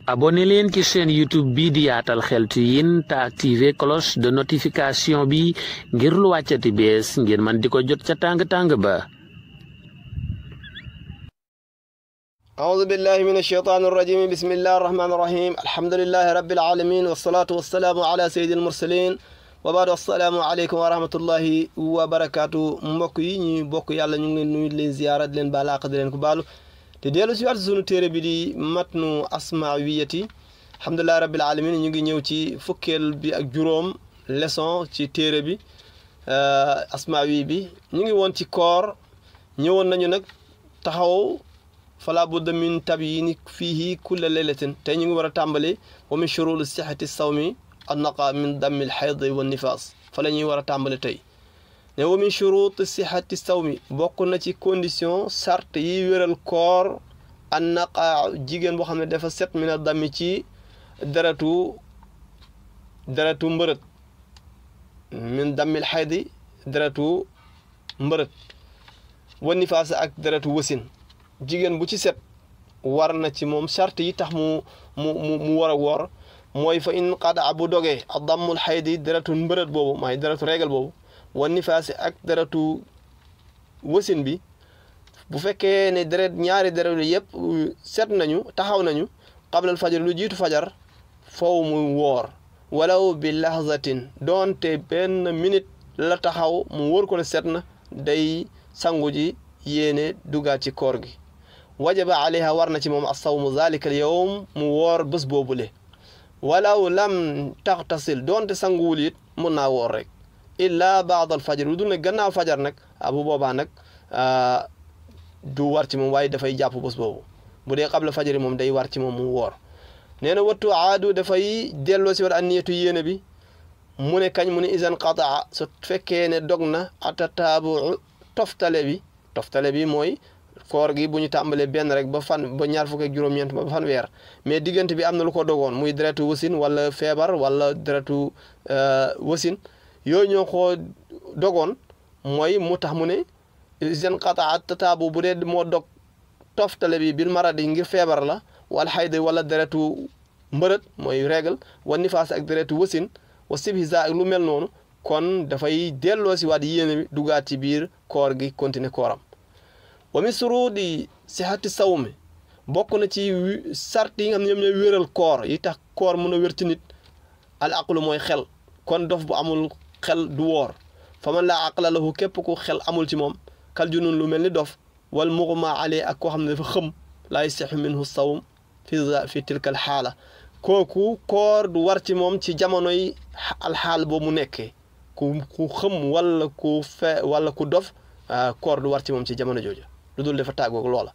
abonné leen ci chaîne YouTube bi di Yaatal Xeltu Yin te activer cloche de notification bi ngir lu wàccati bees ngir man di ko jot ca tàng-tàng ba. أعوذ بالله من الشيطان الرجيم بسم الله الرحمن الرحيم الحمد لله رب العالمين والصلاة والسلام على سيد المرسلين وبعد السلام عليكم ورحمة الله وبركاته mbokk yi ñuy bokk yàlla ñu ngi nuyu leen ziyaara di leen baal àq di leen ko baalu te dellu si waat sunu téere bi di matnu asmaawiyati alhamdulillahi rabbil alamin ñu ngi ñëw ci fukkeel bi ak juróom leçon ci téere bi asmaawi bi ñu ngi woon ci koor ñëwoon nañu nag taxaw fala budda min tabyin fihi kulla laylatin tey ñu ngi war a tàmbali wa min shururi sihhati sawmi annaqa min dammi alhayd wa nifas fa la ñuy war a tàmbali tey ne wa min shuruti sihhati sawmi bokk na ci condition sart yi wéral koor annaqa jigéen boo xam ne dafa set min a dammi ci deretu mbërët min dammi alhayd deretu mbërët wa nifas ak deretu wasin jigéen bu ci set war na ci moom charte yi tax mu war a woor mooy fa in qada bu dogee a dammul xaydi deretu mbërët boobu maay deretu régal boobu wa nifaasi ak deretu wasin bi bu fekkee ne ñaari deret yëpp set nañu taxaw nañu qablal fajar lu jiitu fajar foofu mu woor walaw bi lahzatin doonte benn minute la taxaw mu wóor ko ne set na day sangu ji yéene dugaat ci koor gi wajaba alayha war na ci moom as-sawmu zalika al-yawm mu woor bés boobule walaw lam taxtasil doonte sanguwul it mun naa woor rek illa baada al-fajr lu dul ne gannaaw fajar nag bu boobaa nag du war ci moom waaye dafay jàpp bés boobu bu dee qabla fajar moom day war ci moom mu woor nee na wattu aadu dafay delloo si war anniyatu yéene bi mu ne kañ mu ne isan qataa su fekkee ne dog na atataabu toftale bi mooy koor gi bu ñu tàmbalee benn rek ba ñaar fukk ak juróom-ñeent ba fan weer mais diggante bi am na lu ko dogoon muy deretu wasin wala feebar wala deretu wasin yooyu ñoo ko dogoon mooy mu tax mu ne isan qataa tataabu bu dee moo dog toftale bi bil maradi ngir feebar la wala xayda wala deretu mbërët mooy régal wa nifaas ak deretu wasin wa sibhisa ak lu mel noonu kon dafay delloo si waat yéene bi dugaat ci biir koor gi continuer kooram wa min surudi sihhati sawmi bokk na ci sart yi nga xam ne ñoom ñooy wéral koor yi tax koor mën a wér ci nit al aqlu mooy xel kon dof bu amul xel du woor fa man laa aqla lahu képp ku xel amul ci moom kal junun lu mel ni dof wal mughma alayhi ak koo xam ne dafa xëm laa yasihu minhu sawm fi tilka al xaala kooku koor du war ci moom ci jamonoy alxaal boobu mu nekkee ku xëm wala ku dof koor du war ci moom ci jamono jooju lu dul dafa tàggoog loola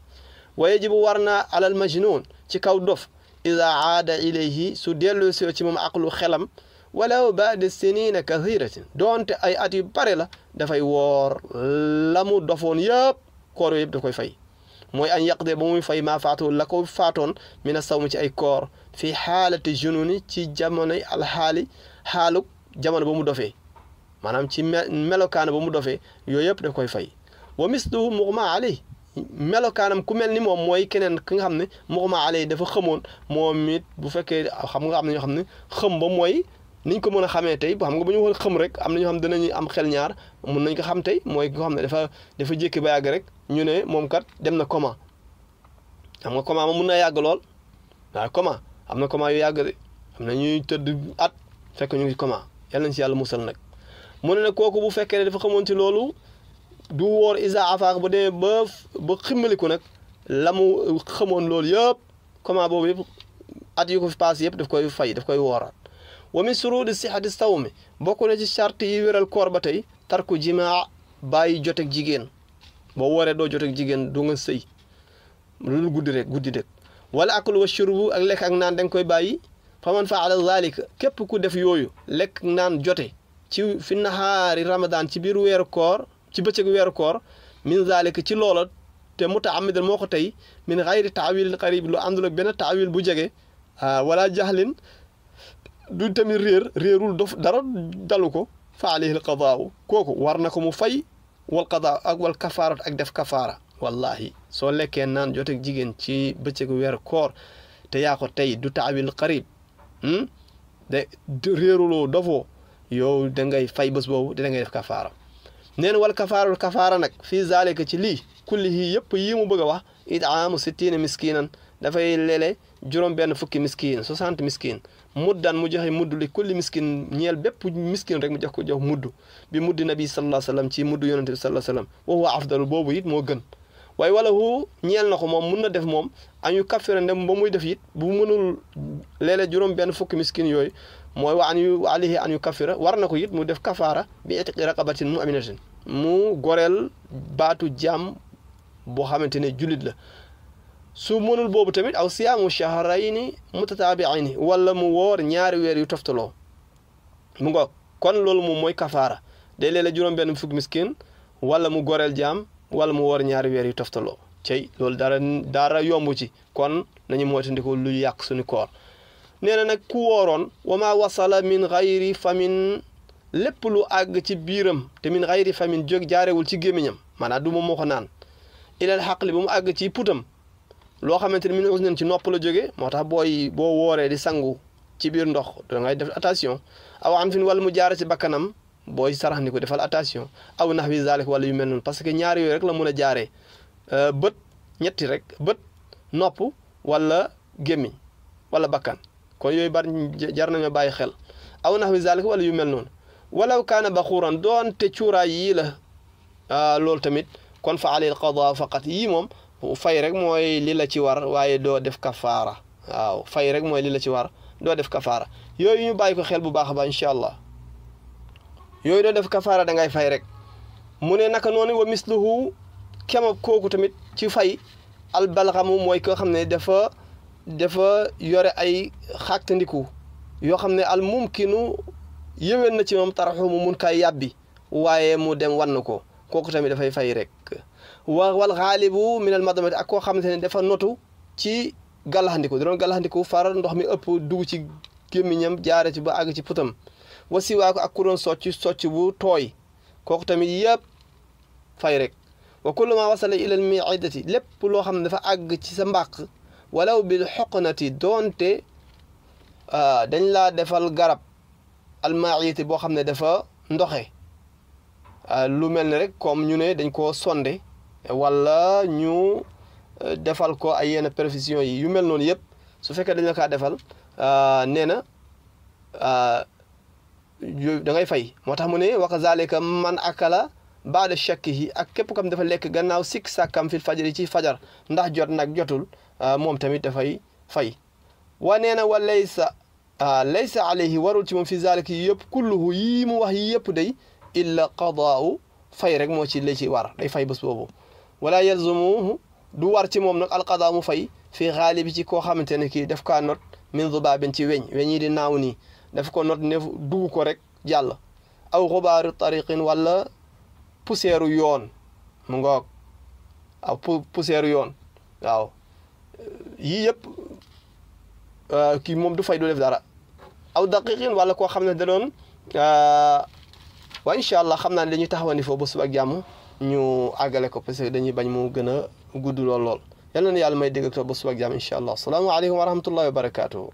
wa yajibu war na alal majnun ci kaw dof ida aada ilayhi su dellu si ci moom aqlu xelam walaw baada sinina kathiratin doonte ay at yu bare la dafay woor la mu dofoon yëpp koor yëpp da koy fay mooy an yaqde ba muy fay maa faatu la ko faatoon mina sawmi ci ay koor fi xaalati jununi ci jamonoy xaaluk jamono ba mu dofee maanaam ci melokaana ba mu dofee yooyu yëpp da koy fay wa misluhu mughma alayhi melokaanam ku mel ni moom mooy keneen ki nga xam ne mughma alayhi dafa xamoon moom it bu fekkee xam nga am na ñoo xam ne xëm ba mooy niñ ko mën a xamee tey xam nga bu ñu waxee xëm rek am na ñoo xam dinañu am xel ñaar mun nañ ko xam tey mooy ko xam ne dafa jékki ba yàgg rek ñu ne moom kat dem na coma xam nga coma ma mun na yàgg lool waaw coma am na coma yu yàgg de am na ñuy tëdd at fekk ñu ngi coma yàlla nañ si yàlla musal nag mu ne nag kooku bu fekkee ne dafa xamoon ci loolu du woor isa afaaq ba dee ba ximmaliku nag la mu xamoon loolu yëpp comment boobu yëpp at yu ko fi paase yëpp daf koy fay daf koy wooraat wa min surudi sihhati sawmi bokk na ci charte yi wéral koor ba tey tarku jimaa bàyyi joteeg jigéen boo wooree doo joteeg jigéen du nga sëy loolu guddi rek wala aklu wa shurbu ak lekk ak naan da nga koy bàyyi fa man faala zalika képp ku def yooyu lekk naan jote ci fi nahaari ramadan ci biir weeru koor ci bëccëgu weeru koor min zalika ci loola te mutaamidan moo ko tey min xayri taawil qarib lu àndul ak benn taawil bu jege wala jahlin du tamit réerul dof dara dalu ko fa alayhi al qadaau kooku war na ko mu fay wal qadaa ak wal kafaarat ak def kafaara wallahi soo lekkee naan joteeg jigéen ci bëccëgu weeru koor te yaa ko tey du taawil qarib de réeruloo dofoo yow da ngay fay bés boobu da ngay def kafaara neen wal kafaara nag fii zalika ci lii kullihi yëpp yi mu bëgg a wax itaamu 60 miskinan dafay leele juróom benn fukki miskin 60 miskin muddan mu joxe mudd li kulli miskin ñeel bépp miskin rek mu jox mudd bi muddi nabi sallallahu alayhi wasallam ci mudd yonente bi sallallahu alayhi wasallam wa huwa afdalu boobu it moo gën waaye wala hu ñeel na ko moom mun na def moom añu kaffira ndem ba muy def it bu mënul léeg-léeg juróom benn fukki miskin yooyu mooy wa alayhi an yu kaffira war na ko it mu def kafaara bi itiqi raqabatin mu'minatin mu goreel baatu jaam boo xamante ne jullit la su mënul boobu tamit aw siyaamu shahrayni mutataabi'ayni wala mu woor ñaari weer yu toftaloo mu ngo kon loolu moom mooy kafaara day léeg-léeg juróom benn fukki miskin wala mu goreel jaam wala mu woor ñaari weer yu toftaloo cey loolu dara yomb ci kon nañu moytandiku lu yàq suñu koor nee na nag ku wooroon wa ma wasala min xayri famin lépp lu àgg ci biiram te min xayri famin jóg jaarewul ci gémmiñam maanaam du moom moo ko naan ilal xaqli bu mu àgg ci putam loo xamante ne min usnin ci nopp la jóge moo tax boo wooree di sangu ci biir ndox da ngay def attention aw an fin wala mu jaare ci bakkanam booy sarax ni ko defal attention aw nax wi zalik wala yu mel noonu parce que ñaari yooyu rek la mën a jaaree bët ñetti rek bët nopp wala gémmiñ wala bakkan kon yooyu bari jar nañoo bàyyi xel aw nax wi zalik wala yu mel noonu walaw kaana baxuuran doon te cuuraay yii la loolu tamit kon fa alil qada faqat yii moom fay rek mooy li la ci war waaye doo def kafaara waaw fay rek mooy li la ci war doo def kafaara yooyu ñu bàyyi ko xel bu baax a baax incha allah yooyu doo def kafaara da ngay fay rek mu ne naka noonu wa misluhu kema kooku tamit ci fay albalxamu mooy koo xam ne dafa yore ay xàktandiku yoo xam ne al mumkinu yëwén na ci moom taraxu mu mun kay yàbbi waaye mu dem wann ko kooku tamit dafay fay rek wal xaalibu min al madamati ak koo xamante ne dafa notu ci gàllaxandiku da doon gàllaxandiku far ndox mi ëpp dugg ci gémmiñam jaare ci ba àgg ci putam wasiwaa ko ak ku doon socc bu tooy kooku tamit yëpp fay rek wa kullu ma wasala ila al mi'idati lépp loo xam ne dafa àgg ci sa mbàq walaw bil xoqnati doonte dañ laa defal garab al ma'idati boo xam ne dafa ndoxe lu mel ne rek comme ñu ne dañ koo sonde wala ñu defal ko ay yenn perfusion yi yu mel noonu yëpp su fekkee dañ la kaa defal nee na da ngay fay moo tax mu ne wa kazalika man akala baada shakkihi ak képp kam dafa lekk gannaaw sikk sàkkam fil fajri ci fajar ndax jot nag jotul moom tamit dafay fay wa nee na wa laysa alayhi warul ci moom fi zalika yi yëpp kulluhu yii mu wax yi yëpp day illa qadaa'u fay rek moo ci la ci war day fay bés boobu wala yalzumuhu du war ci moom nag alqadaa mu fay fii xaalibi ci koo xamante ne kii daf kaa not min zubaabin ci weñ yi di naaw nii daf ko not ne dugg ko rek jàll aw xubaaru tariqin wala poussière yoon mu ngoog aw poussière yoon waaw yii yëpp kii moom du fay du def dara aw daqiqin wala koo xam ne da doon waa incha allah xam naa ne dañuy taxawandi foofu ba suba ak jàmm ñu àggale ko parce que dañuy bañ mu gën a gudd lool yal na yàlla may dégg ak toog ba suba ak jàmm incha allah asalaamaaleykum wa rahmatullahi wa barakaatuhu